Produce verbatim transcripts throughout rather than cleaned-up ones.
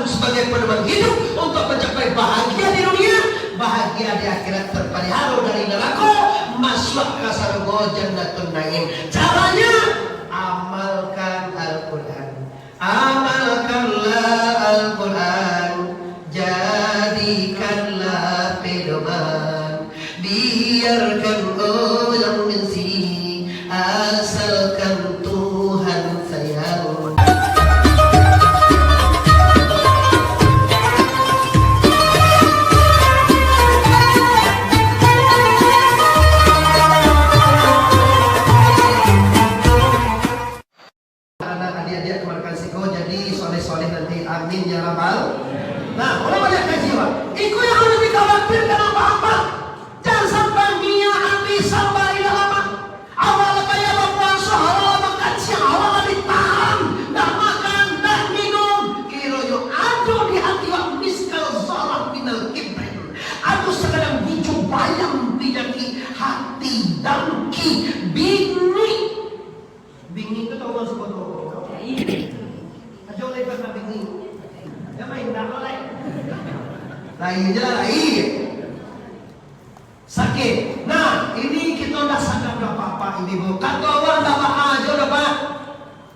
sebagai pedoman hidup untuk mencapai bahagia di dunia, bahagia di akhirat, terpelihara dari neraka, masuk ka sarugo Jannatun Naim. Caranya, amalkan Al-Quran. Amalkanlah Al-Quran, jadikanlah pedoman. Biarkan orang benci, asalkan Tuhan sayang. Anak adiak-adiak kamanakan siko jadi soleh-soleh nanti. Amin ya rabbal. Nah, urang banyak kaji, Pak. Iko yang harus dikhawatirkan apa-apa. Jangan sampai niat ati sambah indak lama. Awak lah kaya bapuaso, awak lah makanciang, awak lah ditahan. Ndak makan, ndak minum. Kironyo ado di hati awak miskal zarrah minal kibrin. Ado sakadang biji bayang panyakik hati dangki, bingik. Bingik tu tahu maksud kau tu? Ajo lai pernah bingik. Jan main dah lai. Lai je lah, lai. Sakik. Nah, ini kito dah sadar dah, Pak, Pak, Ibu. Kato awak dah, Pak, ajo dah, Pak.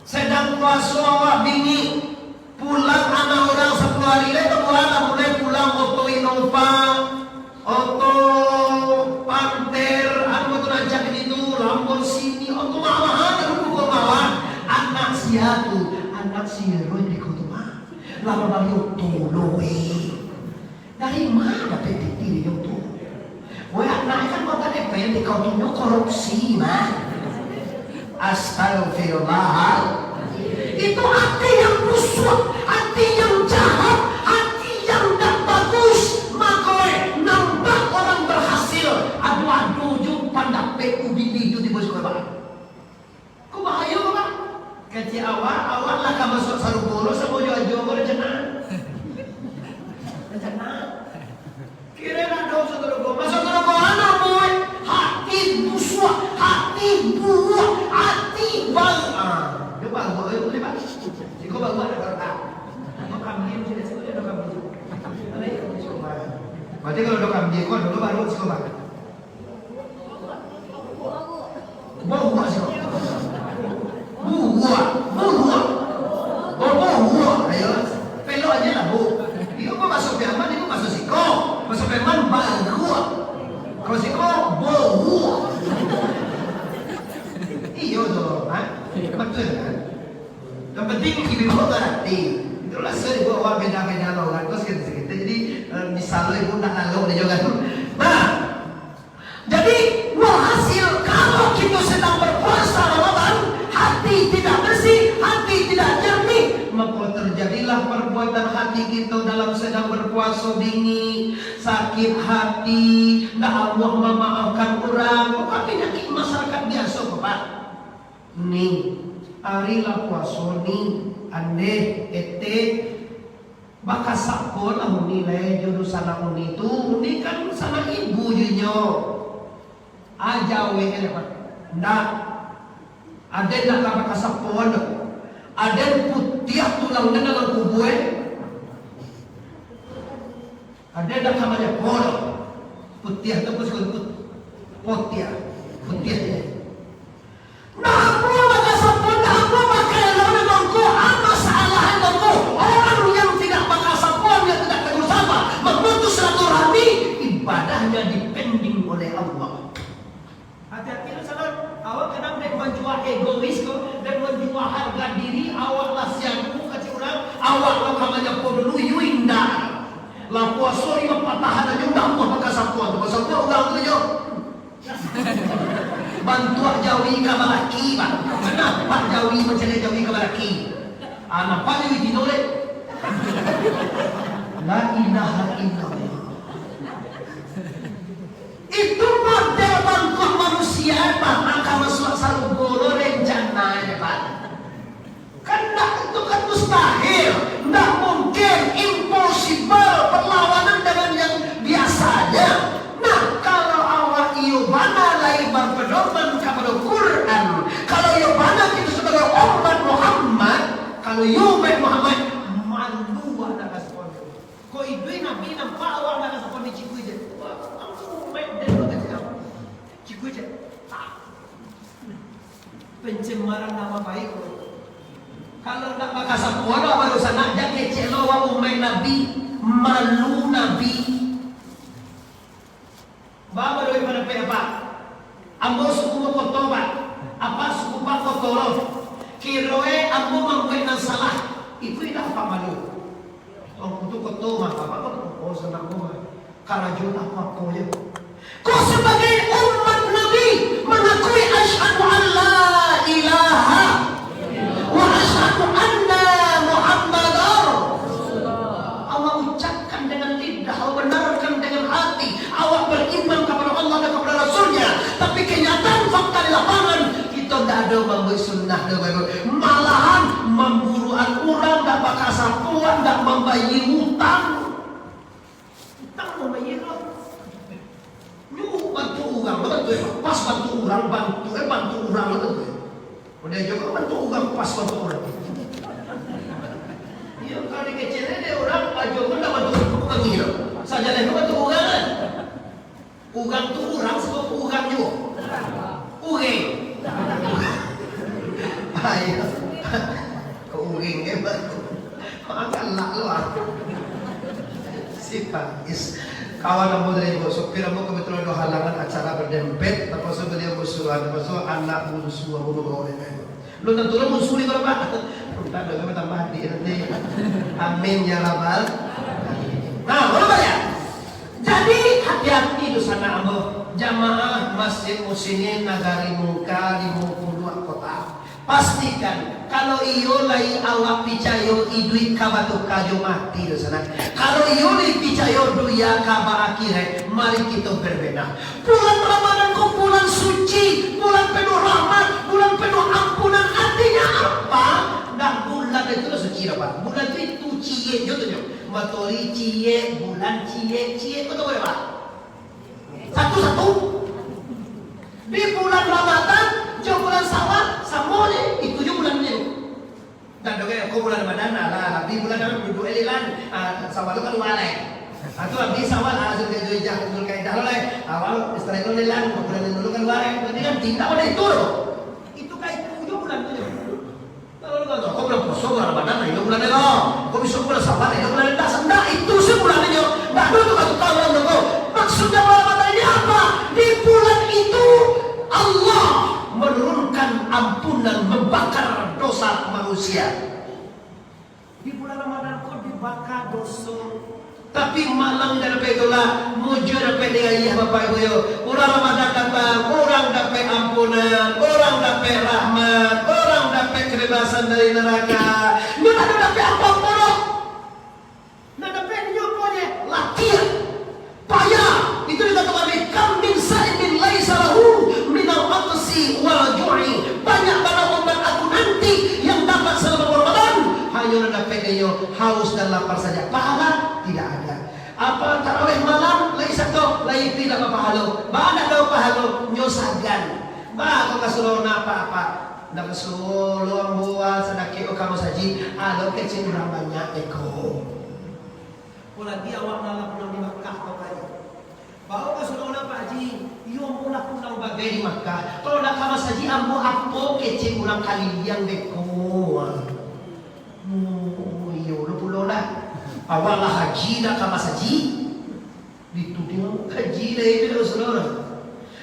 Sedang puaso awak bingik. Pulang anak urang sapuluah hari lai, babulan lah mulai pulang oto Innova, oto Panther, anu tu rancak di situ, Lamborghini, oto mahal-mahal, dah dulu kau bawa. Anak sia tu, anak si Roy di kau tu, mah. Lah babali oto lo, weh. Dari ma dapek pitih inyo tu? Weh, anak kan kota D P R di kau tu nyo korupsi, mah. Astagfirullah. Itu ati yang busuak, ati yang jahat, ati yang ndak bagus. Mako, eh, nampak orang berhasil, ado-ado jo pandapek ubili tu di bos korban. Ko bahayo, Pak. Kecek awak, awak lah ka masuak sarugo lo samo jo ajo ko, rencana. Rencana. Kiro nak masuk sarugo, masuk sarugo, anak boy. Hati busuak, hati buruak, hati bang. Ah, dia baru, baru, baru, Pak. Siko baru ada baru, Pak. Kau kambing, sini, sini, ada kambing. Ada yang kambing, siko, Pak. Berarti kalau ada kambing, kau dulu baru, siko, Pak. Bauak siko. Buruak, buruak. Oh, bauak. Ayo, pelok aja lah, Bu. Iyo, kok baso Piaman, itu baso siko. Baso Piaman, baruak. Kalau siko, bauak. Iyo tu, ha? Betul kan? Yang penting ibu-ibu ngerti. Itulah saya buat orang beda-beda lah orang tu sekitar-sekitar. Jadi, eh, misalnya ibu nak lalu dia juga tu. Nah, jadi, walhasil, kalau kita sedang berpuasa Ramadan, hati tidak bersih, hati tidak jernih, maka terjadilah perbuatan hati kita dalam sedang berpuasa bingik, sakit hati, ndak amuah mamaafkan urang, bukan penyakit masyarakat biasa, Bapak. Ni, ari lah puaso ni, andeh, etek, bakasapo lah uni lai jo dunsanak uni tu, uni kan sanak ibu jo inyo. Aja awek kan, Pak? Ndak. Aden ndak ka bakasapoan doh. Aden putiah tulang den dalam kubua, eh. Aden ndak ka manyapo doh. Putiah tu pun put-, putiah. Putiah je. Nah, apo bakasapoan, nah, apo bakaelokan, Tuangku? Apo salahnyo, Tuangku? Orang yang tidak bakasapoan, yang tidak tegur sapa, memutus silaturahmi, ibadahnya dipending oleh Allah. Hati-hati lo, saudara. Awak kadang dek manjua egois ko, dek manjua harga diri, awak lah siagu kacik urang, awak lah ka manyapo dulu, yu indak. Lah puaso limo patah aja, udah amuah bakasapoan tu. Bakasapoan urang tu jo. Bantuak jawi ka balaki, Pak. Nampak jawi, mancaliak jawi ka balaki. Ah, nampak jawi tino dek. La ilaha illallah. Itu model bantuak manusia, Pak, ka masuak sarugo lo rencananyo, Pak. Kan ndak, itu kan mustahil, ndak mungkin, impossible, berlawanan dengan yang biasanya. Nah, kalau awak iyo bana lai berpedoman kepada Quran, kalau iyo bana kita sebagai umat Muhammad, kalau iyo umat Muhammad, malu awak nak kasi. Nabi nampak awak nak ka sapo ni, cikui je. Wah, ampun, baik den bakacau. Cikui je. Tak. Pencemaran nama baik. Kalau nak bakasapo lo, baru sanak, jan kecek lo, wah, umaik Nabi, malu Nabi. Ba, baru iman apa? Ambo suku Koto, Pak. Apa suku Pak Koto lo? Kiroe ambo mambuek nan salah. Itu indak apa malu. Ambo tu Koto mah, Bapak Koto, oh, sanak ambo mah. Karajo tak apa-apa je. Ko sabagai umat Nabi mangakui asyhadu an la ilaha wa asyhadu anna Muhammadar. Awak ucapkan dengan lidah, awak benarkan dengan hati, awak beriman kepada Allah dan kepada Rasulnya. Tapi kenyataan fakta di lapangan, kita ndak ada mambuek sunnah doh, Bapak. Malahan mamburuan urang, ndak bakasapoan, ndak mambayia utang. Utang mambayia doh. Nyo bantuak urang, bantuak, eh, pas bantuak urang, bantuak, eh, bantuak urang, bantuak, eh. Udah juga bantuak urang, pas bantuak urang. Iyo, kalau dikecek dek urang, baju pun dah bantuak urang, urang gilo. Sajaleh tu bantuak urang, kan? Urang tu urang, sebab urang juo. Ureng. Ayo. Kok ureng, eh, baru. Galak lo, ah. Si Faiz. Kawan ambo dari Lombok, sopir ambo kebetulan ado halangan acara berdempet, terpaksa beliau bersuruhan, terpaksa anak bungsu ambo bawa dengan. Belum tentu lo bungsu ni kalau, Pak. Tak ada, memang tambah adik nanti. Amin ya rabbal. Nah, baru banyak. Jadi, hati-hati tu sanak ambo. Jamaah Masjid Muslimin Nagari Mungka, limo puluah kota. Pastikan, kalau iyo lai awak picayo iduik ka batuka jo mati tu sanak. Kalau iyo lai picayo dunia ka ba akhirat, mari kito berbenah. Bulan Ramadan ko bulan suci, bulan penuh rahmat, bulan penuh ampunan. Artinyo apa? Dah bulan itu lah suci dah, Pak. Bulan tu itu ciek jo tu nyo. Matoari ciek, bulan ciek, ciek, betul tak, Pak? Satu-satu. Di bulan Ramadan jo bulan Syawal, samo je, itu jo bulan tu. Dak ado kayak, "Ko bulan Ramadan, alah, di bulan Ramadan duduak elok lah, ah, Syawal tu kalua lai. Ah, tu abih Syawal, ah, Zulhijjah, Zulkaidah lo lai. Awal, setelah itu elok lah, bulan dulu kalua lai." Berarti kan tidak pada itu tu. Itu kayak itu jo bulan tu jo. Kalau lu kata, "Ko bulan puaso, bulan Ramadan, lah, itu bulan elok. Ko bisa bulan Syawal, itu bulan elok." Ndak, ndak, itu se bulan inyo. Ndak ado tu kata kawan tu. Maksudnya bulan Ramadan ini apa? Di bulan itu Allah menurunkan ampunan, membakar dosa manusia. Di bulan Ramadan ko dibakar doso. Tapi malang jan dapek itulah, mujua dapek dek ayah bapak ibu yo. Bulan Ramadan datang, urang dapek ampunan, urang dapek rahmat, urang dapek kebebasan dari neraka. Nyo tak dapek apo-apo doh. Nan dapek nyo apo je? Latiah. Payah. Itu dikatakan Nabi, "Kam min sa'imin laisa lahu minal atsi wal ju'i." Banyak bana umat aku nanti yang dapat selama Ramadan, hanyo nan dapek inyo haus dan lapar saja. Pahala tidak ada. Apa tarawih malam, lai sato, lai tidak bapahalo. Ba ndak ado pahalo, nyo sagan. Ba, kok ka surau nak, Pak, Pak? Ndak basuo lo ambo, ah, sadakek, oh, ka masajik, ado kecek urang banyak, eko. Apolagi awak nan lah pulang di Makkah, Bapak Haji. Bawo ka surau lah, Pak Haji, iyo ambo lah pulang bagai di Makkah. Kalau ndak ka masajik, ambo apo kecek urang kaliliang beko. Oh, iyo lo pulo lah. Awak lah haji, ndak ka masajik. Dituding haji lai tu, Rasulullah.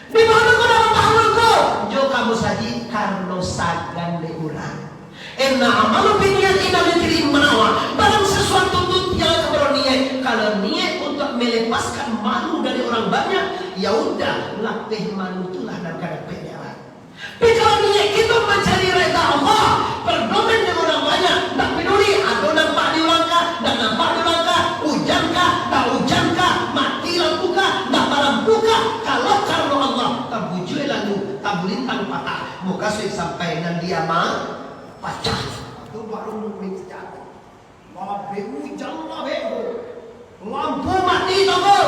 Di mano ko dapat pahala ko? Jo ka masajik karano sagan dek urang. Innamal a'malu binniyat, innamal likulli imri'in ma nawa. Barang sesuatu tu tiang ka baraniaik. Kalau niaik untuk melepaskan malu dari orang banyak, ya udah, lapeh malu tu lah nan ka dapek dek awak. Tapi kalau niaik kito mancari rida Allah, berdomen dengan orang banyak, ndak peduli ado nampak di urang kah, ndak nampak di urang kah, ujan kah, ndak ujan kah, mati lampu kah, ndak balampu kah, kalau karano Allah, tabujua lalu, tabulintang patah, mukasuik sampai nan diama pacah. Itu baru mukmin sejati. Labek ujan labek. Lampu mati toko.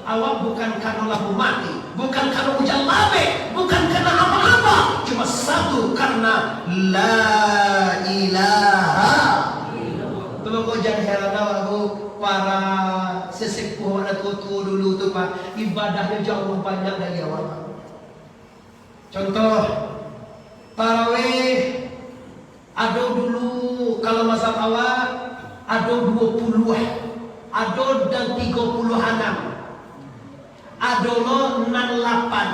Awak bukan karano lampu mati, bukan karano ujan labek, bukan karano apa-apa, cuma satu, karano la ilaha. Tu mako jan heran awak, Bu, para Dulu tu, Pak, ibadahnyo jauh banyak dari awak, Pak. Contoh, tarawih, ado dulu, kalau mazhab awak, ado duo puluah, ado nan tigo puluah anam, ado lo nan lapan.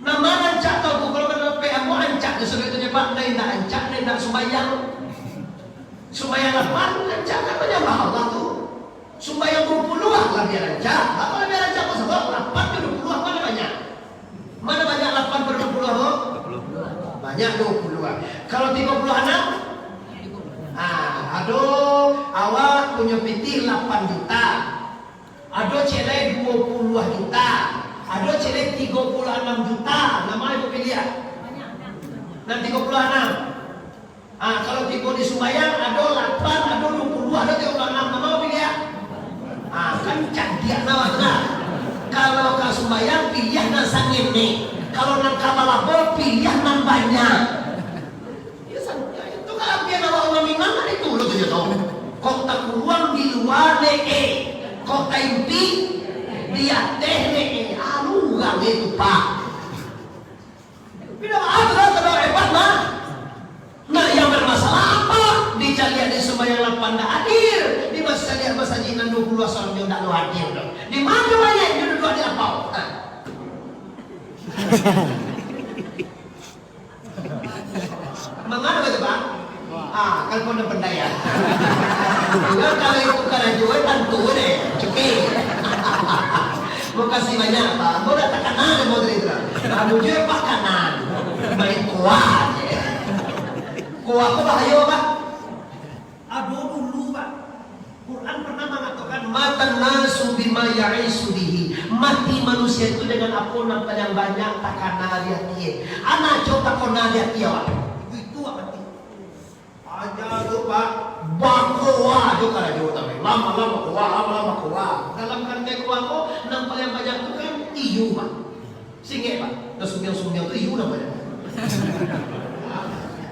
Nan ma rancak tu, kalau menurut P M O rancak tu, sebetulnyo, Pak, nan indak rancak, nan indak sumbayang. Sumbayang lapan rancak kan manyambah Allah tu. Sumbayang duo puluah labiah rancak. Apo labiah rancak, Pak? Sabab lapan jo duo puluah ma nan banyak? Ma nan banyak lapan pado duo puluah tu? Banyak duo puluah. Kalau tigo puluah anam? Ah, ado, awak punyo pitih lapan juta. Ado ciek lai duo puluah juta, ado ciek lai tigo puluah anam juta, nan ma Ibu piliah? Nan tigo puluah anam. Ah, kalau tibo di sumbayang, ado lapan, ado duo puluah, ado tigo puluah anam, nan ma Ibu piliah? Ah, kan cadiak awak tu lah. Kalau ka sumbayang, piliah nan sangenek. Kalau nan ka balabo, piliah nan banyak. Iyo, san-, itu kalabiahan awak urang Minang kan itu lo tu, yo toh. Kok takuruang di lua ne, eh. Kok taimpi di ateh ne, eh. Alu urang itu, Pak. Pina maaf lah, kalau hebat mah. Nah, yang bermasalah apa? Dicaliak di sumbayang lapan ndak hadir, di masajik, masajik nan duo puluah sorang jo ndak lo hadir doh. Di ma banyak jo duduak di lapau? Nah. Mangano tu, Pak? Ah, kan kau pandai, ya. Kalau itu karajo, eh, tantu deh. Cukup. Makasih banyak, Pak. Ambo dah takana deh model itu lah. Ambo juo pakanan. Main kuah je. Kuah ko bahayo, Pak? Ado dulu, Pak. Quran pernah mangatokan, "Matan nasu bima ya'isu bihi." Mati manusia itu dengan apo nan paling banyak takana di hati. Anak jo takana di hati awak. Itu, itu awak mati. Aja tu, Pak, bakoa jo karajo tadi. Lama-lama koa, lama-lama koa. Dalam kandai koa ko, nan paling banyak tu kan iyo, Pak. Singek, Pak. Dah sumbiang-sumbiang tu iyo namonyo.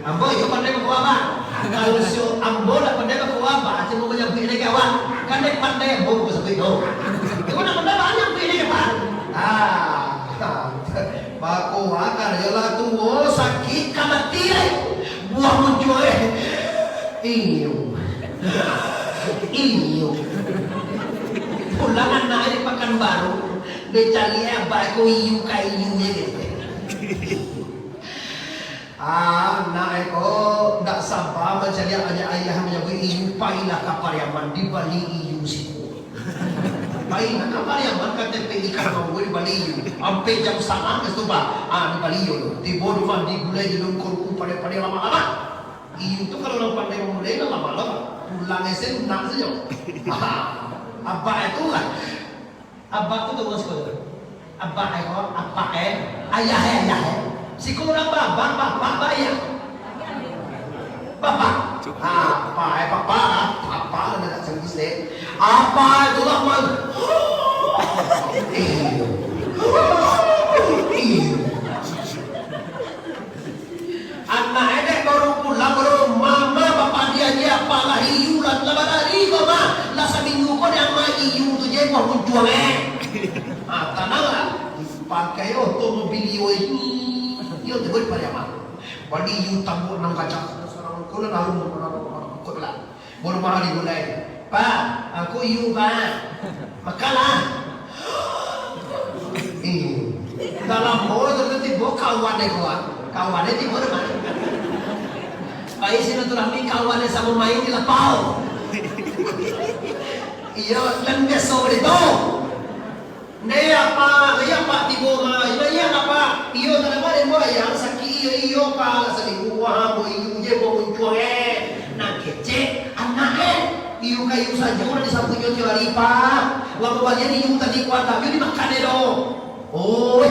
Ambo iyo pandai bakoa, Pak. Kalau si ambo ndak pandai bakoa, Pak, cuma manyabuik dek kawan. Kan dek pandai ambo basabuik tu. Cuma ndak pandai banyak buik dek kawan. Ah. Bakoa karajo lah tuo, sakik, ka mati lai. Buah muncuang, eh. Iyo. Iyo. Pulang anak di Pakanbaru, dicaliak abah ko iyo ka iyo je gitu. Ah, anak ko ndak saba mancaliak ayah manyabuik iyo, pailah ka Pariaman, dibali iyo siko. Pailah ka Pariaman, ka T P I ka Maue, dibali iyo. Ampek jam satangah ka situ, Pak. Ah, dibali iyo tu. Tibo di rumah, digulai jo daun karuku, padeh-padeh, lamak-lamak. Iyo tu kalau urang pandai mamulai, lamak-lamak. Pulang S M nak sajo. Ah, abah itu lah. Abah tu tahu siko tu. Abah eh, ko, apak eh, ayah eh, ayah eh. Siko urang bapak, bapak, bayah. Bapak. Ah, apak eh, bapak, ah, bapak lah nak sangkis deh. Apak itu lah mal. Iyo. Iyo. Anak edek baru pulang, baru, "Mama, bapak dia je, apalah iyo lah, lah badari ko, Ma. Lah saminggu ko dek Ama iyo tu je, buah muncuang, eh." Ah, tananglah. Pakai otomobil iyo ini. Iyo tu, buat pada Ama. Bali iyo tambuk nan kancang. Sarang ko lah, lalu, ko lah. Baru mahal digulai. "Pak, aku iyo, Pak." "Makanlah." Iyo. Dalam hall tu tibo kawan dek kawan. Kawan dek tibo dek mana? Pai silaturahmi kawan dek samo main di lapau. Iyo, nan biaso dek tu. Nde, Apak, iyo, Pak, tibo mah. Iyo, iyo, Apak. Iyo, tadama den, Pak, yang sakik, iyo, iyo, Pak, lah saminggu, wah, ambo iyo je, ambo muncuang, eh. Nah, kecek, anak, eh. Iyo, ka iyo sajo, lah disabuiknyo tiok hari, Pak. Lah, pambalian iyo tadi, kuandaknyo dimakan, eh, doh. Oi,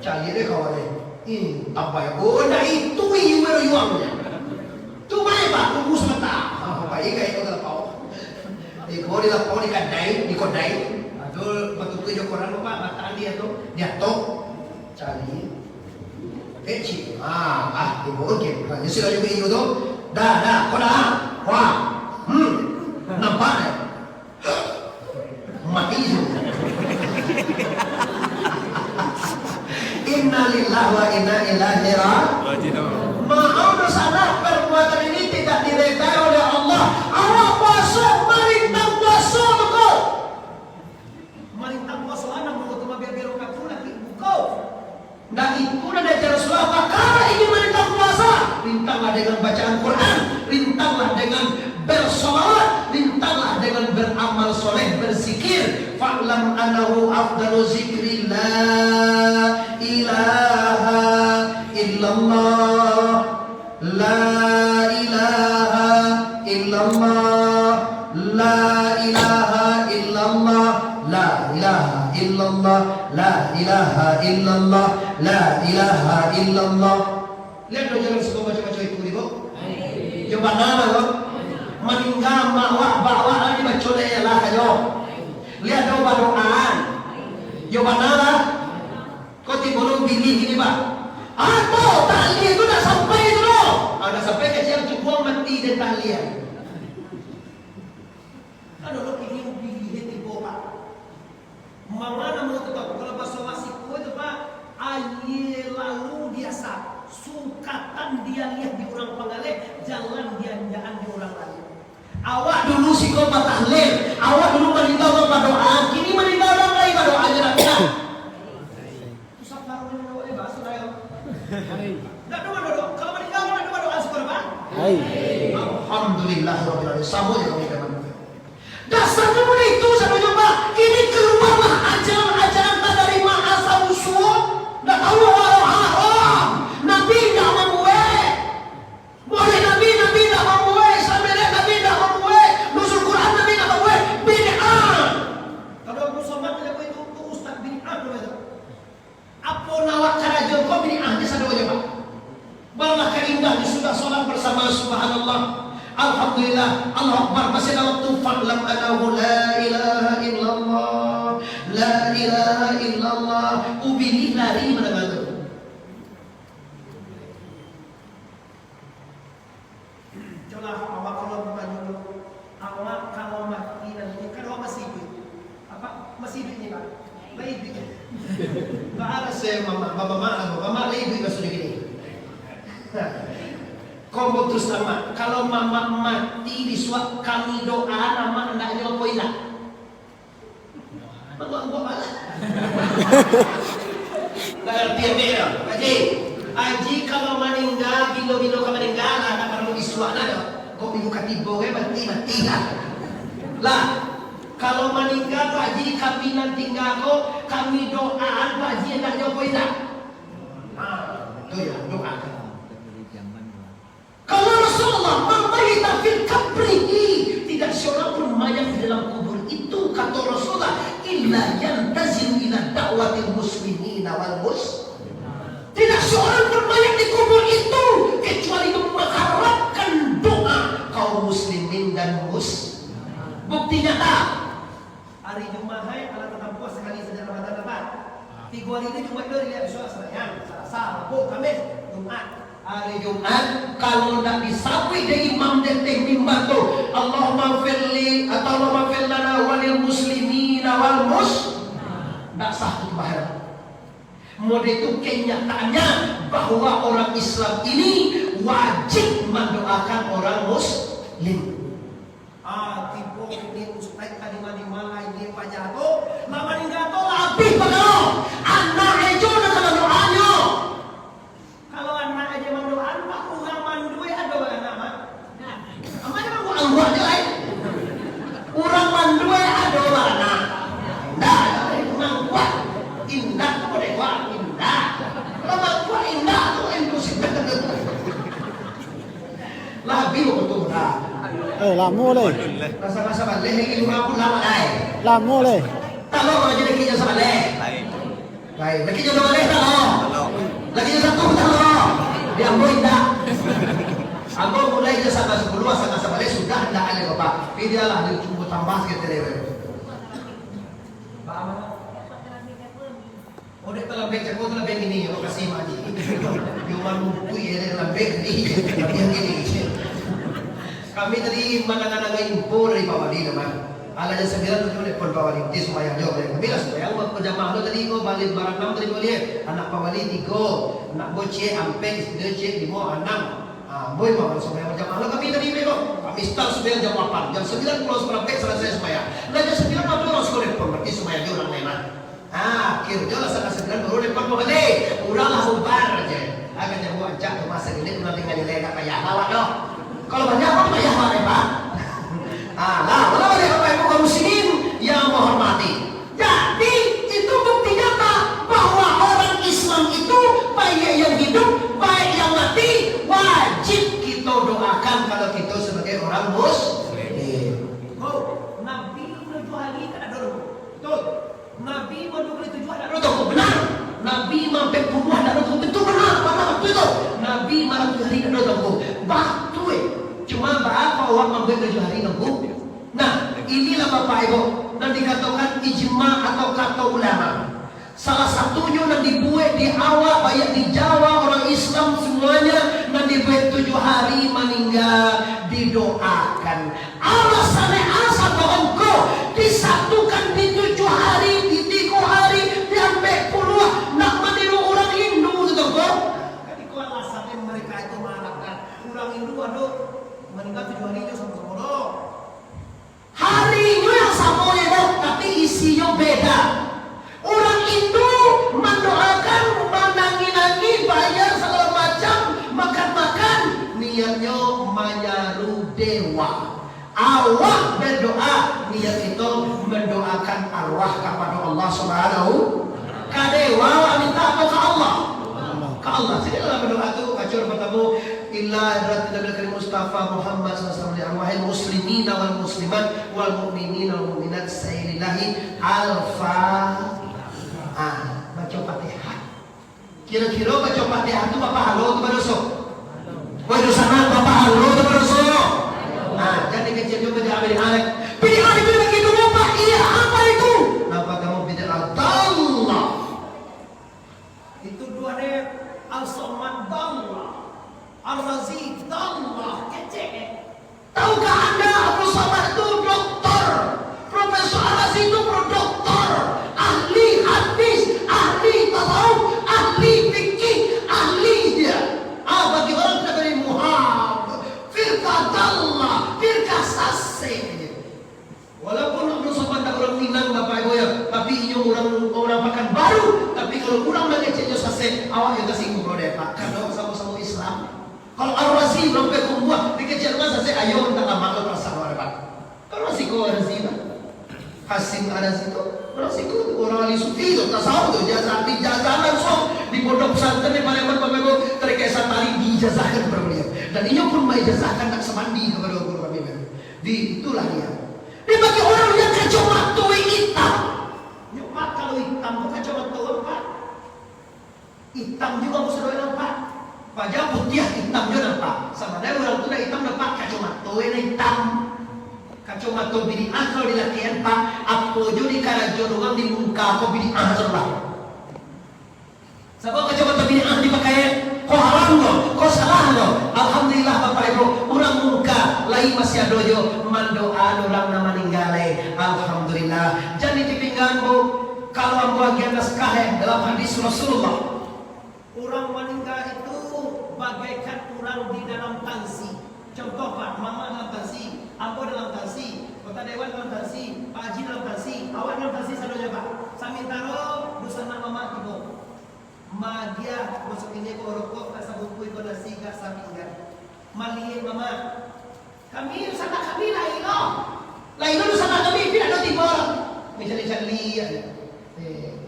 caliak deh, kawan, eh. Ih, abai, oh, ndak itu iyo, baru iyo, ambo, ya. Tu bae, Pak, tunggu sabanta. Ah, bae, kayak itu lapau. Iko di lapau, di kadai, di kodai. Ado batutu jo koran, Pak, batang di atu, di atok. Cari. Kecil. Ah, ah, ibo oke. Nah, isi laju video tu. Dah, dah, kau dah. Wah. Hmm. Nampak, eh? Mati tu. Wa inna ilaihi ra-, Raji'un. Maaf, dosa nah, perbuatan ini tidak diredai oleh Allah. Awak puaso, marintang puaso tu ko. Marintang puaso anak mau tu mabiar-biar wakatu lagi buko. Nah, itu nan diajar Rasulullah, pakara ingin marintang puasa, rintanglah dengan bacaan Quran, rintanglah dengan bersolawat, rintanglah dengan beramal soleh, berzikir. Fa'lam annahu afdalu zikri la ilaha illallah, la ilaha illallah, la ilaha illallah, la ilaha illallah, la ilaha illallah, la ilaha illallah. Lihat dong, jangan suko baco-baco itu, Ibu. Yo bana lah, yo. Maningga mak wak, bak wak lah dibaco dek lah, yo. Lihat dong badoa. Yo bana lah. Ko tibo lo bilih kini, Pak. Apo, tahlil tu ndak sampai tu doh. Ah, ndak sampai ka siang cukuang mati den tahlil. Ado lo kini bilih tibo, Pak. Manga namo tu, Pak? Kalau baso Masiko tu, Pak, aia lalu diasah, sukatan dialiah di urang Panggaleh, jalan dianjaan di urang lain. Awak dulu siko batahlil, awak dulu maningga urang badoa, kini maningga urang lain badoa, jan ndak bisa. Susah parunyo awak, eh, baso dah, yo. Ndak ado badoa. Kalau maningga urang ndak ado badoa siko, Pak. Hai. Alhamdulillah, rabbil alamin. Samo je kami, teman. Dasarnyo model itu sadonyo, Pak. Kini kaluarlah ajaran-ajaran tadarima asal usul. Ndak tahu haram, haram. Nabi ndak mambuek. Boleh Nabi, Nabi ndak mambuek. Islam Direct Nabi ndak mambuek. Nuzul Quran Nabi ndak mambuek. Bid'ah. Kalau Abdul Somad tidak itu, tu ustaz bid'ah namanya. Apo nan awak karajo ko bid'ah sadonyo, Pak. Barulah ka indah di sudah solat barsama, subhanallah, alhamdulillah, Allahu Akbar, masih ado waktu, fa'lam annahu la ilaha illallah, la ilaha illallah, ubilih lari mandanga tu. Colah awak kalau batanyo, awak kalau mati nanti, kan awak masih iduik. Apa? Masih iduik ni, Pak? Lai iduik. Baa raso mamak, bamamak lah, mamak lai iduik maksudnyo kini. Nah, kombo terus tamak, kalau mamak mati disuak kami doa, mamak andaknyo apo indak? Mangguak-ngguak bana. Ndak ngarti ambo yo. Aji, Aji kalau maningga, bilo-bilo ka maningga lah, ndak paralu disuak lah doh. Kok minggu katigo kan mati, mati lah. Lah, kalau maningga Pak Aji, kami nan tingga ko, kami doaan Pak Aji, andaknyo apo indak? Nah, itu yo, doakan. Kalau Rasulullah, "Man mayyita fil qabrihi," tidak seorang pun mayat di dalam kubur itu, kata Rasulullah, "illa yantaziru ila da'watil muslimina wal mus-," tidak seorang pun mayat di kubur itu kecuali mengharapkan doa kaum muslimin dan mus-. Bukti nyata, Ari Jumaik hai, alah tatampuah sakali saja Ramadan, Pak. Tigo ari tu Jumaik tu, ari Jumaik sumbayang, Salasa, Rabu, Kamis, Jumaik. Ari Jumaik, kalau ndak disabuik dek imam di ateh mimbar tu, "Allahumma firli," atau "Allahumma fir lana walil muslimina wal mus-," ndak sah tu sumbayang. Model tu kenyataannya bahwa orang Islam ini wajib mendoakan orang muslim. Ah, tibo kini ustaz ka dima-dima lai paja tu, lah maningga tu lah abih bagalo. Anak e jo nan ka mandoanyo. Kalau anak e jo mandoan, Pak, urang mandua ado baranak, Mak? Amak jan mangguak-angguak je lai. Urang mandua ado baranak. Indak, mangguak. Indak tu buliah, indak. Kalau mangguak indak tu, impossible. Lah abih wakatu dah. Eh, lamo lai. Rasa-rasa baleh lagi urang pun lamo lai. Lamo lai. Talok aja lagi rasa baleh. Lai. Lai, lagi rasa baleh talok. Talok. Lagi rasa tu talok. Di ambo indak. Ambo mulai rasa ka sapuluah, rasa ka sapuluah sudah indak lai, Bapak. Piliahlah, dia cuma tambah sikit tadi, Bapak. Paham, Bapak? Oh, dek talambek cako tu lambek ini, lokasi mandi. Yo manumpui ya, dek lambek ni, tapi yang ini. Kami tadi mandanga-ndanga info dari Pak Wali, teman. Alah jam sambilan tu, telepon Pak Wali, "Di sumbayang jo, Pak." Kami lah sumbayang, berjamaah lo tadi ko, balik baranam tadi ko, lihat. Anak Pak Wali tigo, anak ambo ciek ampek, isteri ciek limo, anam. Ah, ambo imam, sumbayang berjamaah lo kami tadi ko. Kami start sumbayang jam lapan, jam sambilan kurang saparampek salasai sumbayang. Lah jam sambilan patuh urang sudah telepon, berarti sumbayang jo urang lain lah. Ah, akhirnyo lah satangah sambilan baru telepon Pak Wali. Urang lah bubar je. Agak jam dua ancak tu masa ini urang tinggal nilai, tak payah lah, Pak, doh. Kalau banyak, Pak, payah, Pak, ya, Pak. Ah, lah, kalau banyak, Bapak Ibu kaum muslimin yang menghormati. Jadi, itu bukti nyata bahwa orang Islam itu, baik yang hidup, baik yang mati, wajib kita doakan kalau kita sebagai orang muslim. Oh, Nabi tujuh hari kan ada dulu. Betul. Nabi mandua kali tujuah dak ado tongko, benar. Nabi mampek puluah dak ado tongko, betul, benar, benar, betul tu. Nabi malam tujuah hari dak ado tongko, batua. Cuma baa kok awak mambuek tujuah hari tongko? Nah, inilah Bapak Ibu, nan dikatokan ijma atau kato ulama. Salah satunyo nan dibuek di awak, banyak di Jawa, orang Islam semuanya, nan dibuek tujuah hari maningga didoakan. Alasannyo asa bohong ko, disatukan di tujuah hari, di tigo hari, di ampek puluah, nak maniru urang Hindu tu ko. Kan iko alasannyo mereka itu mengharapkan urang Hindu ado maningga tujuah hari tu samo-samo lo. Harinyo yang samo je doh, tapi isinyo beda. Urang Hindu mandoakan, manangih-nangih, bayar sagalo macam, makan-makan, niatnyo manyaru dewa. Awak berdoa, niat kito mandoakan arwah kapado Allah Subhanahu, ka dewa minta atau ka Allah? Ka Allah. Jadi dalam berdoa tu, kacau pertama, ila hadratin Nabil Karim Mustafa Muhammad sallallahu alaihi wasallam, arwahil muslimina wal muslimat, wal mu'minina wal mu'minat, sayyidillah. Al-Fatihah. Ah, baca Fatihah. Kira-kira baca Fatihah tu bapahalo tu badoso? Badoso sanang, bapahalo tu badoso? Ah, jadi kecil juga dia ambil alek. Bid'ah itu bagi dulu, Pak. Iya, apa itu? Napa kamu bid'ah? Dallah. Itu dua deh, Al-Somad Dallah, Ar-Razi Dallah, kecek. Tahukah Anda, Abdul Somad tu doktor? Profesor Ar-Razi tu doktor, ahli hadis, ahli tasawuf, ahli fikih, ahli dia. Ah, bagi orang kita dari muhab, firqah dallah, firqah sasek. Walaupun Abdul Somad tak urang Minang, Bapak Ibu ya, tapi inyo urang, urang Pakanbaru. Tapi kalau urang mangecek inyo sasek, awak yo tasingguang lo deh, Pak. Karano samo-samo Islam. Kalau Ar-Razi urang Payakumbuah, dikecek urang sasek, ayo minta maaf lo, pasang awak deh, Pak. Kan urang siko Ar-Razi, Pak. Hasyim Ar-Razi tu, urang siko tu, urang ahli sufi tu, tasawuf tu, ijazah, diijazah langsung di pondok pesantren di Pariaman, Bapak Ibu, Tarekat Satari diijazahkan kepada beliau. Dan inyo pun maijazahkan nak samandi kepada guru kami, Bapak Ibu. Di, itulah dia. Dia bagi orang yang kacamata hitam. Nyo, Pak, kalau hitam tu kacamata, Pak. Hitam juga musuh doa nampak. Paja putiah hitam juga nampak. Sabananyo urang tu nak hitam nampak, kacamata nan hitam. Kacamata bid'ah kalau dilakekan, Pak, apo jo dikarajoan urang di muka ko bid'ah tu, Pak. Sabab kacamata bid'ah dipakai, ko haram ko, ko salah ko. Alhamdulillah, Bapak Ibu, urang mungka lai masih ado jo mandoa urang nan maningga lai. Alhamdulillah. Jan dipinggan, Bu, kalau ambo agiah naskah, eh, dalam hadis Rasulullah. Urang maningga itu bagaikan urang di dalam tansi. Contoh, Pak, mama dalam tansi, ambo dalam tansi, anggota dewan dalam tansi, Pak Haji dalam tansi, awak dalam tansi sadonyo, Pak. Samantaro dunsanak mama tibo. Maagiah, masuak ini ko rokok, ka sabungkuih ko nasi, ka sapinggan. Maliek mama. Kami, dunsanak kami lai lo. Lai lo dunsanak kami, pina do tibo. Mencari-cari, ya. Eh.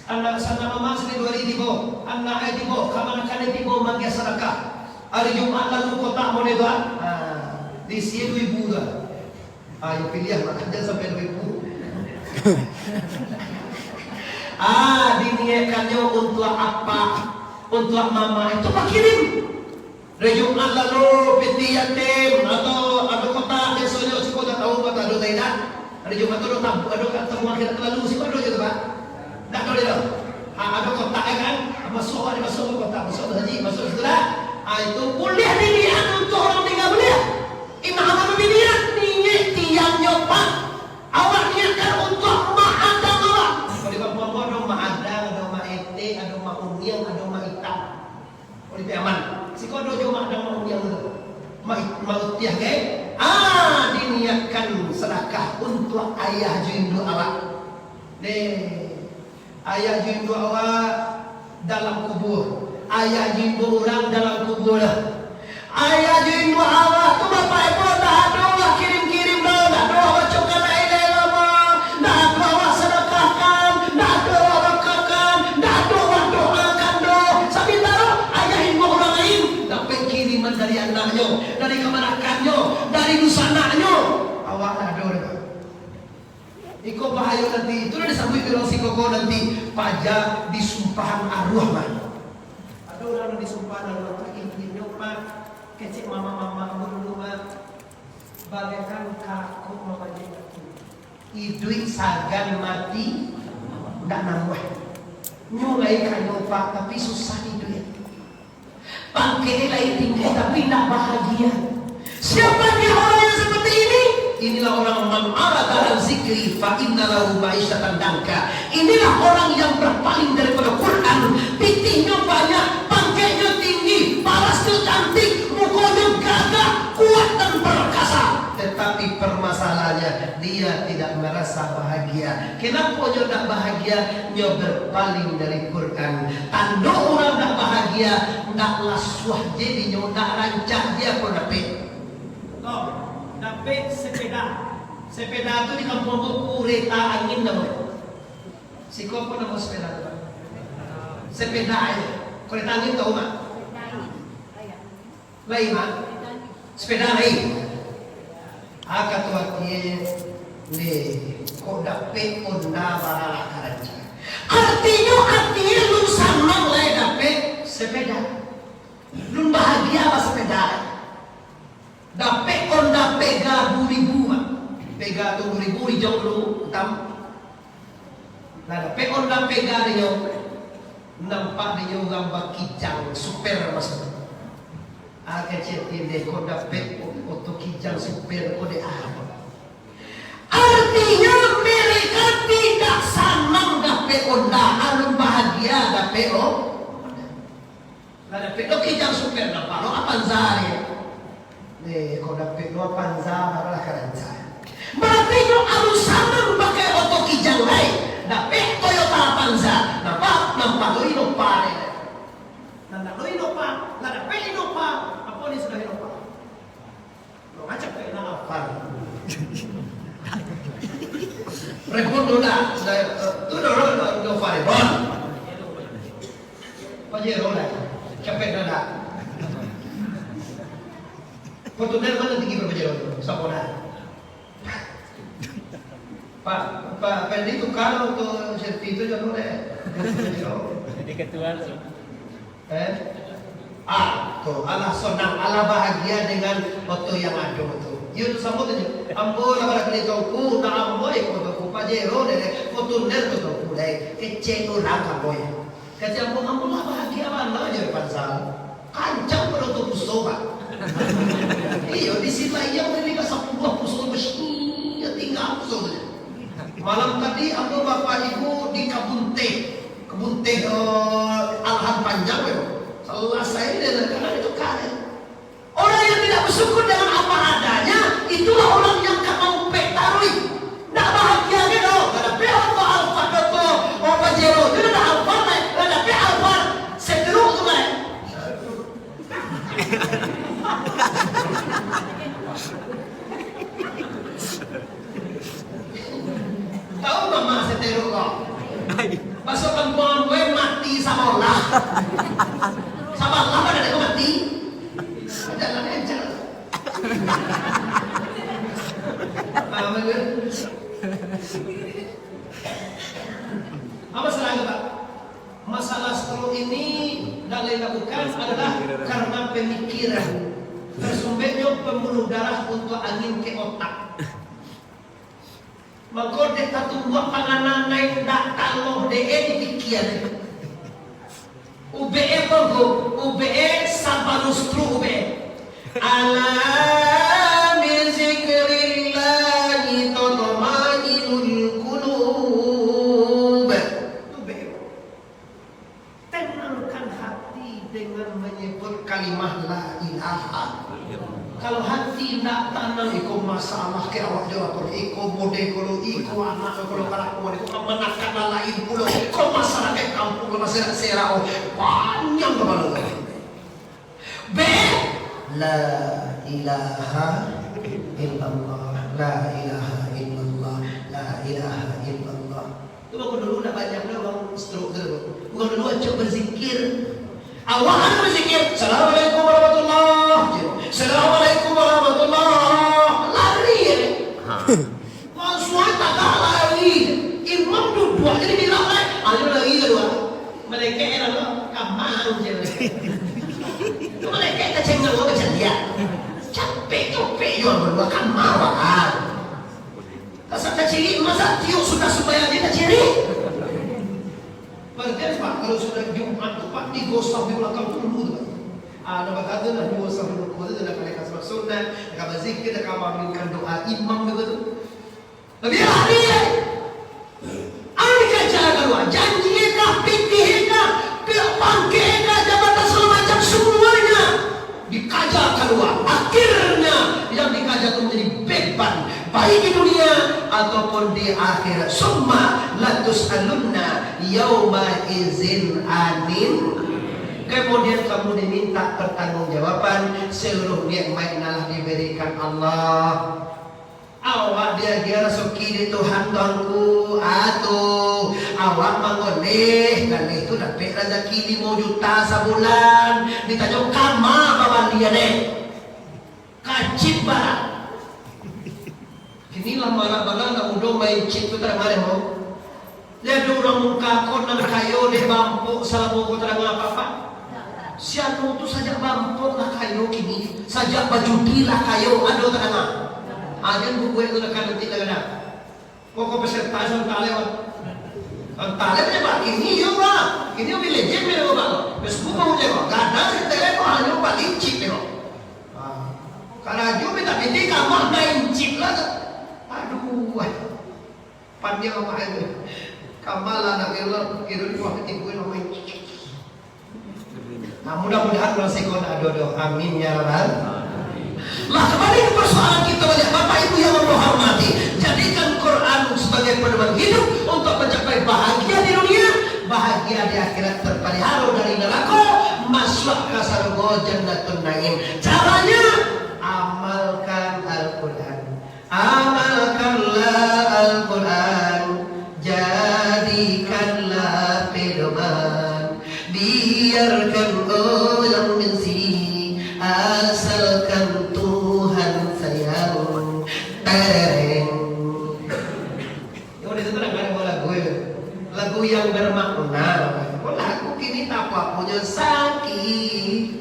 Anak sanak mama sini duo hari tibo, anak ai tibo, kamanakan ai tibo, maagiah sadakah. Hari Jumat lalu kotak model tu, ah. Ah, diisi duo ribu tu. Ah, yo piliah, Mak, jan sampai duo ribu. Ah, diniaikannyo untuak apak, untuak mama, itu bakirim. Hari Jumat lalu, piti yatim, atau ado kotak, biasonyo siko dak tahu, kotak ado tai dak. Hari Jumat tu ado tamu, ado ka tamu akhirat lalu, siko ado je tu, Pak. Dak tahu dia tu. Ha, ado kotak, ya kan? Masuak, ado masuak kotak, masuak tu haji, masuak situ dah. Ha, itu buliah diniaik untuak urang maningga, buliah. Imam Ahmad biniaik, niniak tiangnyo, Pak, Di Piaman, siko ado jo mak dang mauniang tu. Mak, mak utiah ke? Ah, diniatkan sadakah untuak ayah jo induak awak. Deh, ayah jo induak awak dalam kubua. Ayah jo induak urang dalam kubua lah. Ayah jo induak awak tu, Bapak Ibu, ndak ado awak kirim-kirim doh, ndak ado awak bacokan la ilaha illallah, ndak ado awak sadakahkan, ndak ado awak wakafkan, ndak ado awak doakan doh. Sabanta, ayah induak urang lain dapek kiriman dari anaknyo, dari kamanakannyo, dari dusanaknyo. Awak ndak ado doh. Iko bahayo nanti. Itu lah disabuik dek urang siko ko nanti, paja disumpahan aruah mah. Ado urang nan disumpahan aruah tu, intinyo, Pak, kecek mama-mama dulu, Pak, bagaikan kakok mamajik batu. Iduik sagan, mati ndak namuah. Nyo lai kayo, Pak, tapi susah iduik. Pangkeknyo lai tinggi, tapi indak bahagia. Siapa dia orang yang seperti ini? Inilah orang, "Man a'rada an zikri fa inna lahu ma'isyatan danka." Inilah orang yang berpaling daripada Quran. Pitihnyo banyak, pangkeknyo tinggi, parasnyo cantik, mukonyo gagah, kuat dan perkasa. Tetapi permasalahannya, dia tidak merasa bahagia. Kenapa nyo tak bahagia? Nyo berpaling dari Quran. Tando urang tak bahagia, ndak lasuah je dinyo, ndak rancak je apo dapek. Toh, dapek sepeda. Sepeda tu di kampuang ambo kureta angin namonyo. Siko apo namo sepeda tu, Pak? Sepeda aja. Kureta angin tahu, Mak? Lai, Mak? Sepeda lai. Ah, kato atie, "Leh, kok dapek Honda baralah karanca." Artinyo, atie alun sanang lai dapek sepeda. Alun bahagia basepeda. Dapek Honda Vega dua ribu, Mak. Vega tu dua ribu, ijau dulu, itam. Lah dapek Honda Vega dinyo, nampak dinyo urang bakijang, super maksudnyo. Ah, kecek tindeh, kok dapek oto kijang super ko dek ah. Artinyo, mereka tidak sanang dapek Honda, alun bahagia dapek Honda. Lah dapek lo kijang super, nampak lo Avanza dek. Deh, kok dapek lo Avanza, baralah karanca. Berarti nyo alun sanang pakai oto kijang lai. Dapek Toyota Avanza, nampak, nampak lo Innova dek. Nampak lo Innova, lah dapek Innova, apo ni sudah Innova? Lo macam tu nak apa? Rebon tu lah, sudah, eh, tu dah, dah, dah, dah, Rebon. Pajero lah, capek dah, dah. Fortuner mana tinggi berapa jero tu? Sapo dah? Pak, Pak Fendi tukar untuk serpi tu jodoh deh. Jadi ketua tu. Eh? Ah, tu, alah sonang, alah bahagia dengan oto yang ado tu. Iyo tu samo tu je. Ambo lah pada kini tongku, nak ambo iko tongku, Pajero deh, Fortuner tu tongku deh. Kecek urang ambo ya. Kecek ambo, ambo lah bahagia bana je Fansal. Kancang pado tu puso, Pak. Iyo, di sini lah iya beli ka sapuluah puso, besi, ya tingga puso tu je. Malam tadi ambo bapak ibu di kabun teh. Kabun teh, eh, alahan panjang tu. Salasai deh, karena itu kare. Orang yang tidak bersyukur dengan apa adanya, itulah orang yang ka maupek taruih. Ndak bahagia ge doh. Lah dapek oto Alphard, oto, oh, Pajero. Itu dah Alphard, naik. Lah dapek Alphard, setruk tu, naik. Tahu mama setruk ko? Baso kampuang gue mati sabalah. Sabalah pada dia mati. Jalan aja. Paham kan? Apa salah itu, Pak? Masalah stroke ini dan lain bukan adalah karena pemikiran. Tersumbeknya pembuluh darah untuk angin ke otak. Mangko dek tatumbuak panganangan indak taloh dek e dipikia. Ubek e pogo, ubek e sabanus tru ubek e. Ala bizikrillahi tatma'innul qulub. Ubek e. Tenangkan hati dengan menye- Jawa Timur, iko mode ko lo, iko anak ko lo, kalakuan iko ka manakan nan lain pulo. Ko masyarakat kampuang lah masih nak serak, oh, panjang kapalo tu. Be, la ilaha illallah, la ilaha illallah, la ilaha illallah. Tu mako dulu ndak banyak pulo urang stroke tu. Urang dulu acok bazikir. Awak kan bazikir, "Assalamualaikum warahmatullah." Assalamualaikum warahmatullah. Lari je. Ha. Langsung aja tagak lari. Imam duduak jadi bilang, eh, ayo lari je dulu. Malaikat heran lo, kamang je. Tu malaikat tacengak lo macam dia. Capek-capek yo berdua kamang, ah. Masa tacirik, masa tiok sudah sumbayang dia tacirik? Berarti apa? Kalau sudah Jumat tu, Pak, digosok di belakang dulu tu, Pak. Ah, nak bakato lah, duo sampai rukuk tu, nak kalikan surat sunat, nak bazikir, nak baambiakan doa imam tu, tu. Tapi hari, eh, ah, dikaja kalua, janji kah, pitih kah, pangkek kah, jabatan, segala macam, semuanya. Dikaja kalua. Akhirnya, yang dikaja tu manjadi beban, baik di dunia ataupun di akhirat. Summa latus'alunna yauma izin anin. Kemudian kamu diminta pertanggungjawaban seluruh nikmat yang telah diberikan Allah. Awak diagiah rasaki dek Tuhan, Tuanku. Atuh, awak manggaleh, galeh tu dapek razaki limo juta sabulan. Ditanyo kama babalian, eh. Kacip bara. Kini lah marak bana anak mudo main chip tu, tadangar dek mo. Lah ado urang muka ko nan kayo dek bampok salamo ko, tadangar apak-apak? Si anu tu sajak bampok lah kayo kini, sajak bajudi lah kayo, ado tadangar? Ah, jan bubuek tu lah kan nanti lah gadang. Pokok peserta sementara lewat. Entah lah dia bak kini yo, Pak. Kini Mobile Legend main, Pak. Facebook mau lewat. Gadang si tele ko hanyo bali chip ko. Ah. Karajo minta pitih kamah main chip lah tu. Aduh. Pandiang amak itu. Kama lah nak kira, kira di bawah ketiga nama ini. Nah, mudah-mudahan urang siko nak ado doh. Amin ya rabbal. Lah, kembali ke persoalan kita baliak, Bapak Ibu yang Allah hormati. Jadikan Quran sebagai pedoman hidup untuk mencapai bahagia di dunia, bahagia di akhirat, terpelihara dari neraka, masuk ke surga Jannatun Naim. Caranya, amalkan Al-Quran. Amalkanlah Al-Quran, jadikanlah pedoman. Biarkan orang benci, asalkan Tuhan sayang. Tereng. Yo, di situ ada lagu, yo. Lagu yang bermakna. Oh, lagu kini tak apa, punya sakit.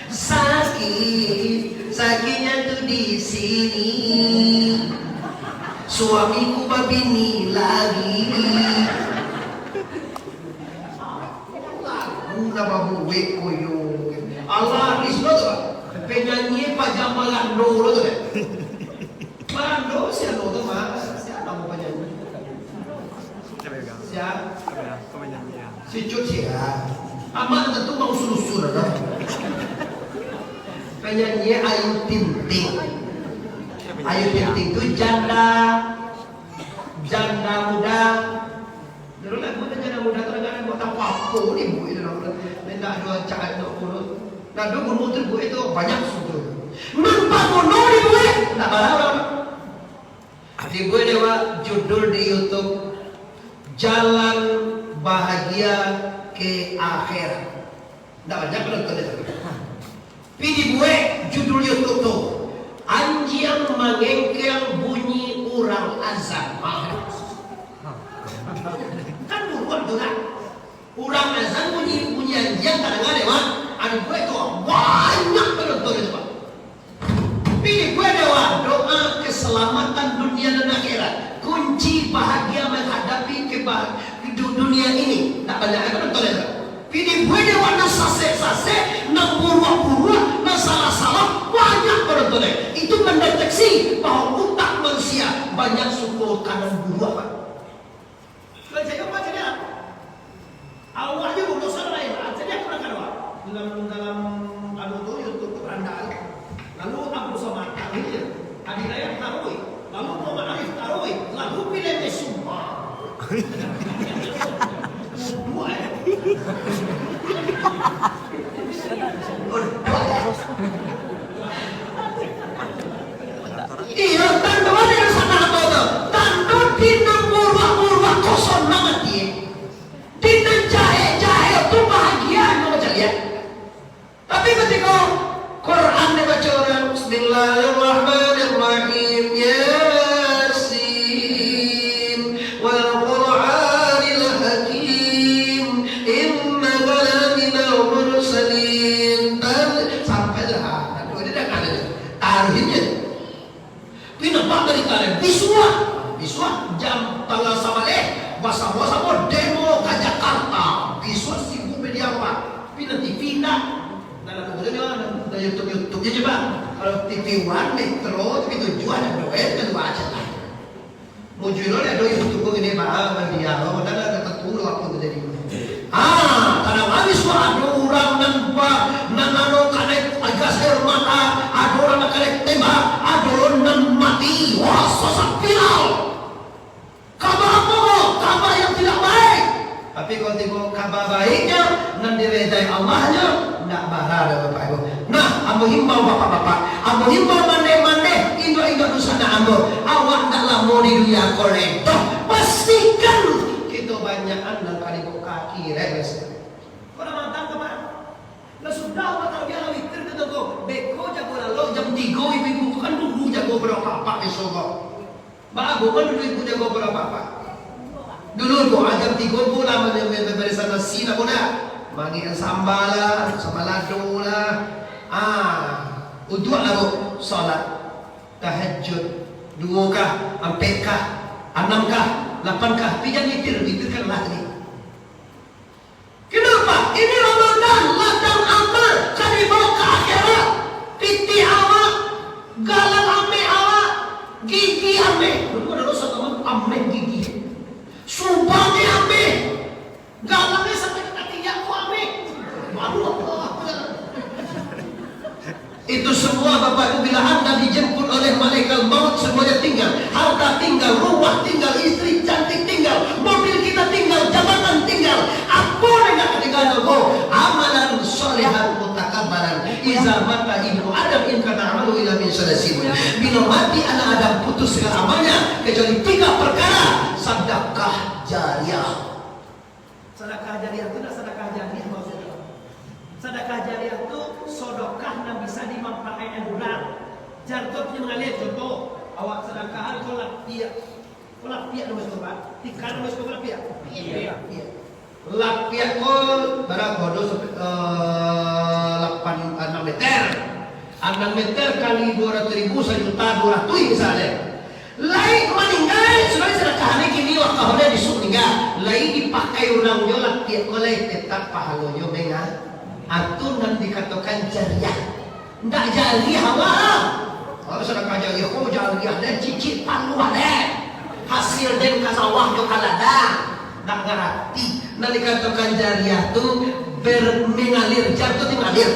Sakit, sakitnya tu di sini. Suamiku babini lagi. Lagu lah babuek koyo. Allah, Rizno tu, Pak. Penyanyi pajang Balando tu, deh. Balando, si anu tu, Mas. Siapa nama penyanyi? Siapa? Si Cut Sia. Amak tentu mau usul-usul, kan? Penyanyi Ayu Ting Ting. Ayu Ting Ting tu janda, janda muda. Dulu lagu tu janda muda tu, kadang buat apa-apa ni, buat itu, nak, nak ado cak nak kurus. Nah, dulu gunung tu buat itu banyak sudah. Nan paguno dibuat, nak barang. Dibuek dek awak judul di YouTube, Jalan Bahagia ke Akhirat. Ndak banyak penonton itu. Pi dibuek judul YouTube tu, Anjiang Mangengkeng Bunyi Urang Azan. Ah. Kan buruan tu kan. Urang azan bunyi, bunyi anjiang tadanga dek awak. Anu buek tu banyak penonton itu, Pak. Pi dibuek dek awak doa keselamatan dunia dan akhirat. Kunci bahagia menghadapi keba-, du-, dunia ini. Tak banyak kan penonton itu. Pi dibuek dek awak nan sasek-sasek, nan buruak-buruak, nan salah-salah, banyak penonton itu. Itu mendeteksi bahwa utak manusia banyak suko ka nan buruak, Pak. Kalau jadi apa jadi apa? Awak je bunuh salah lain. Jadi aku nak kawa. Dalam, dalam anu tu, YouTube tu berandal. Lalu aku sama tadi je. Adi raya taruh. Lalu Iyo, tando ado di sana apa tu? Tando di nan buruak-buruak kosong nan ati. Di nan jahek-jahek tu bahagia, namo caliak. Tapi katiko Quran dibaco urang, "Bismillahirrahmanirrahim, Yasin, wal Qur'anil Hakim, innaka laminal mursalin." Tar-, sampai lah, aduh, ini dah ada. Taruhnya. Pi nampak dari kalian, bisuak, bisuak jam tanggal sabaleh, basamo-samo demo ka Jakarta. Bisuak sibuk media, Pak. Pi nan T V indak. Nah, lalu kemudian dia orang dah YouTube, YouTube je, Pak. Kalau T V One, Metro, T V Tujuh, ada duit, kan baca lah. Muncul oleh ada YouTube ini, Pak, media, kalau ada, ada tentu lah apa terjadi. Ah, kadang habis tu ado urang nan ba-, nan anu kanai gas air mata, ado urang nan kanai tembak, ado nan mati. Wah, sasak viral. Kaba apo ko? Kaba yang tidak baik. Tapi kalau tengok kaba baiknya, nan diredai Allahnyo, ndak bara doh, Bapak Ibu. Nah, ambo himbau bapak-bapak, ambo himbau mandeh-mandeh, induak-induak dunsanak ambo, awak ndak lamo di dunia ko lai doh. Pastikan kito banyakan nan ka dibuka akhirat, guys. Kau dah matang ke, Pak? Lah sudah, Pak, tarawiah lah witir kito ko. Beko jago lalok jam tigo, ibu-ibu ko kan dulu jago pado apak-apak biaso ko. Baa, bukan dulu ibu jago pado apak-apak. Dulu tu, ah, jam tigo ibu lah, ma-, ma-, ma-, mambarisan nasi lah, budak. Mangikan samba lah, samba lado lah. Ah, uduak lah, Bu. Salat tahajud. Duo kah, ampek kah, anam kah, lapan kah, pi jan witir, witir kan lah tadi. Kenapa? Ini Ramadan, ladang amal, ka dibawa ka akhirat. Pitih awak, galang ameh awak, gigi ameh. Dulu ada dosa, teman, ameh gigi. Subangnyo ameh. Galangnyo sampai ka katiak ko ameh. Baru Allah. Itu semua, Bapak Ibu, bila Anda dijemput oleh malaikat maut, semuanya tinggal. Harta tinggal, rumah tinggal, istri cantik tinggal, mobil kita tinggal, jabatan tinggal. Apo nan ka tinggal ko? Amalan sholihan mutakabbalan. Iza mata ibnu Adam inqata amaluhu illa min salasin. Bila mati anak Adam, putus segala amalnya, kecuali tiga perkara, sadakah jariah. Sadakah jariah tu ndak sadakah jariah maksudnyo. Sadakah jariah tu sadakah nan bisa dimanfaatkan urang. Jar tu artinyo mangalir. Contoh, awak sadakahan ko lapiak. Ko lapiak namo siko, Pak? Tikar namo siko ko lapiak? Iya. Iya. Lapiak ko bara ko do sampai, eh, lapan, anam meter. Anam meter kali duo ratuih ribu, sajuta duo ratuih misalnyo. Lai maningga, sudah disadakahan, kini wakaf, bisuak maningga. Lai dipakai urang jo lapiak ko lai, tetap pahalonyo menga-, ah, tu nan dikatokan jariah. Ndak jariah awak. Kalau sadakah jariah, oh, jariah deh, cicik paluah deh. Hasil den ka sawah jo ka ladang. Ndak ngarati. Nan dikatokan jariah tu ber-, mengalir, jar tu ti mangalir.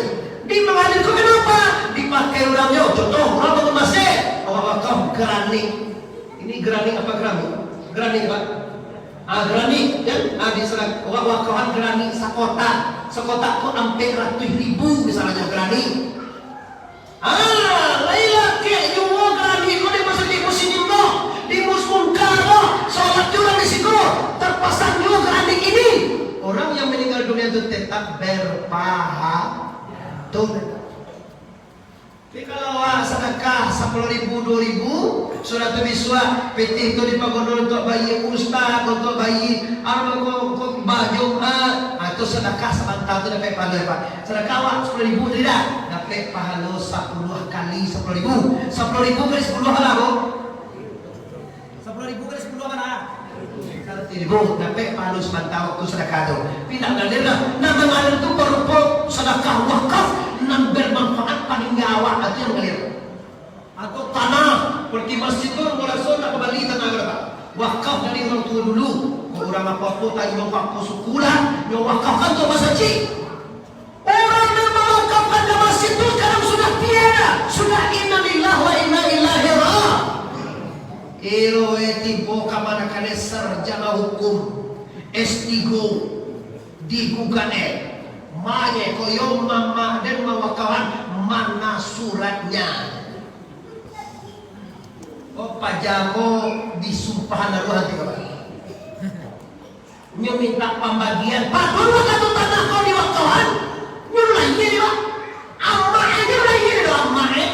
Di mangalir ko kenapa? Dipakai urang nyo. Contoh, urang bangun masjid, awak wakaf granit. Ini granit apa granit? Granit, Pak. Ah, granit, kan? Ah, di sana, awak wakahan granit sakotak. Sakotak tu ampek ratuih ribu misalnyo granit. Ah, lai lah kek juo granit ko di masjid Muslimin ko, di Muslim ko, salat urang di siko, terpasang juo granit ini. Orang yang meninggal dunia tu tetap berpahala. Tuh. Tapi kalau awak sadakah sapuluah ribu, duo ribu, sudah tu bisuak, pitih tu dipaguno untuak bayi ustaz, untuak bayi, ah, ko, ko, ba Jumaat, ah, tu sadakah sabanta tu dapek pahala, Pak. Sadakah awak sapuluah ribu tadi dah, dapek pahalo sapuluah kali sapuluah ribu. Sapuluah ribu kali sapuluah lah, Bu. Sapuluah ribu kali sapuluah kan, ah? Saratuih ribu, dapek pahalo sabanta wakatu sadakah tu. Pindah ngalir lah. Nan mangalir tu barupo sadakah wakaf nan bermanfaat paningga awak, itu yang mangalir. Atau tanah, seperti masjid tu, urang raso nak babali tanah, Pak. Wakaf dari urang tuo dulu. Kok urang apo-apo, tak imbang apo-apo suku lah, nyo wakafkan tu masajik. Urang nan mawakafkan ka masjid tu, sekarang sudah tiada. Sudah innalillahi wa inna ilaihi ra-, Iro e tibo ka manakan e sarjana hukum, S tigo, digugat e. Maye ko yo mamak den mawakawan, mana suratnya? Ko paja ko disumpahan aruah hati kawan. Nyo minta pambagian, padahal wakatu tanah ko diwakawan, nyo layie, Pak. Amak e nyo layie do, amak e.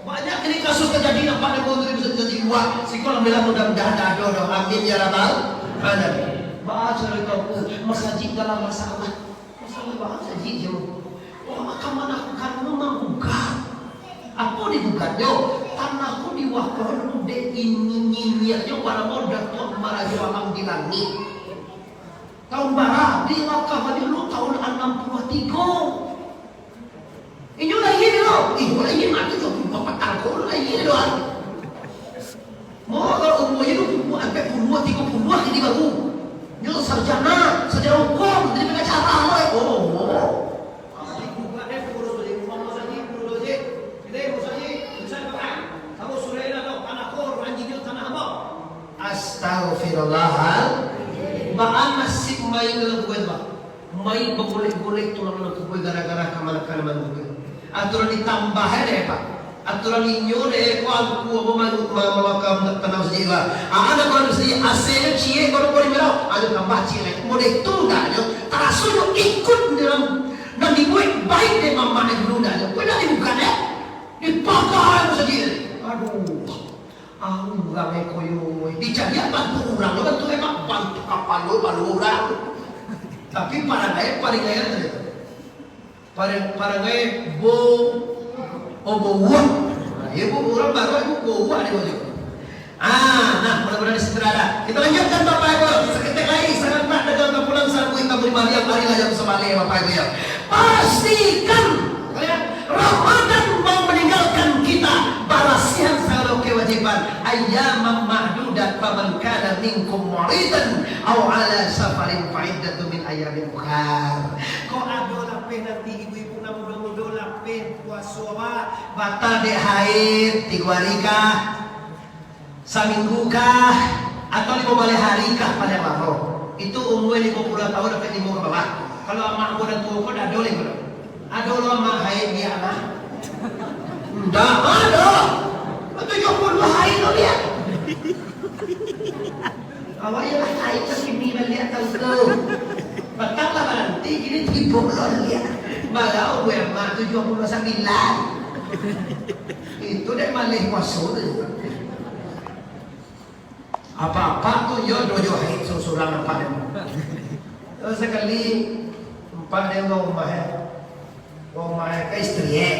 Banyak kini kasus tajadi, nampak dek motor bisa jadi dua. Siko alhamdulillah, mudah-mudahan dak ado doh. Amin ya rabbal alamin. Baca dari kampung, masajik dalam masalah. Masalah bahaso sajo. Wah, mahkamah nahak manggugat. Apo digugatnyo? Tanah ko diwakawan dek niniaknyo banamo Datuak Marajo Alam di Langik. Taun bara diwakawannyo lo? Taun anam puluah tigo. Inyo lahia lo? Inyo lahia mati tu, patang ko lahia doh. Mo, kalau umurnyo tu ampek puluah, tigo puluah jadi baru. Nyo sarjana, sarjana hukum, jadi pengacara lo, eh. Oh, oh. Jadi buka deh pengurus, jadi uang lo saji, pengurus saji. Jadi, pengurus saji, bisa dipakai. Kamu sudah enak tau, tanah ko, ranjinyo tanah abang. Astagfirullahal-, baa nasib main dalam kubua tu, Pak? Main bagolek-golek tulang dalam kubua gara-gara kamanakan manggugat. Aturan ditambah deh, Pak. Aturan inyo deh, ko angku apo ma-, ma-, mawakam tanah masajik, Pak. Ah, ado ko masajik, A C-nyo ciek, baru ko dimerau, ado tambah ciek lai. Model tu ndak nyo, taraso nyo ikut dalam nan dibuek baik deh mamak dulu ndak nyo. Ko ndak dibuka deh. Dipakah masajik. Aduh. Ah, urang e koyo, dicaliak bantuak urang, bantuak e mak, bantuak kapalo, balu urang. Tapi parangai, parangai tu. Parang-, parangai bo-, oh, bowuak. Nah, iyo, bo-, urang baru tu bowuak dia baca. Ah, nah, mudah-mudahan segera ada. Kita lanjutkan, Bapak Ibu. Saketek lai, sangat nak dagang ka pulang, sangguik ka bali maliang, marilah jam sabaleh, Bapak Ibu, ya. Pastikan, ya, Ramadan mau meninggalkan kita, barasihan sagalo kewajiban. Ayyaman ma'dudat, faman kana minkum maridan au ala safarin fa iddatun min ayyamin ukhar. Kok ado lapeh nanti ibu-ibu nan mudo-mudo lapeh puaso, Pak? Batal dek haid, tigo ari kah? Saminggu kah, atau limo baleh hari kah paling lamo? Itu umua limo puluah taun sampai limo ka bawah. Kalau amak ko nan tuo ko, dak ado lai ko. Ado lo amak haid, biak amak? Ndak ado. Tujuah puluah haid lo, biak. Awak iyo lah haid sakini baliak taun tu. Patang lah baranti, kini tibo lo baliak. Malah umua amak tujuah puluah sambilan. Itu dek maleh puaso tu. Apak-apak tu yo doh jo haid surang-surang nampak dek. Sakali nampak dek urang rumah, eh. Urang rumah, eh, ka isteri, eh.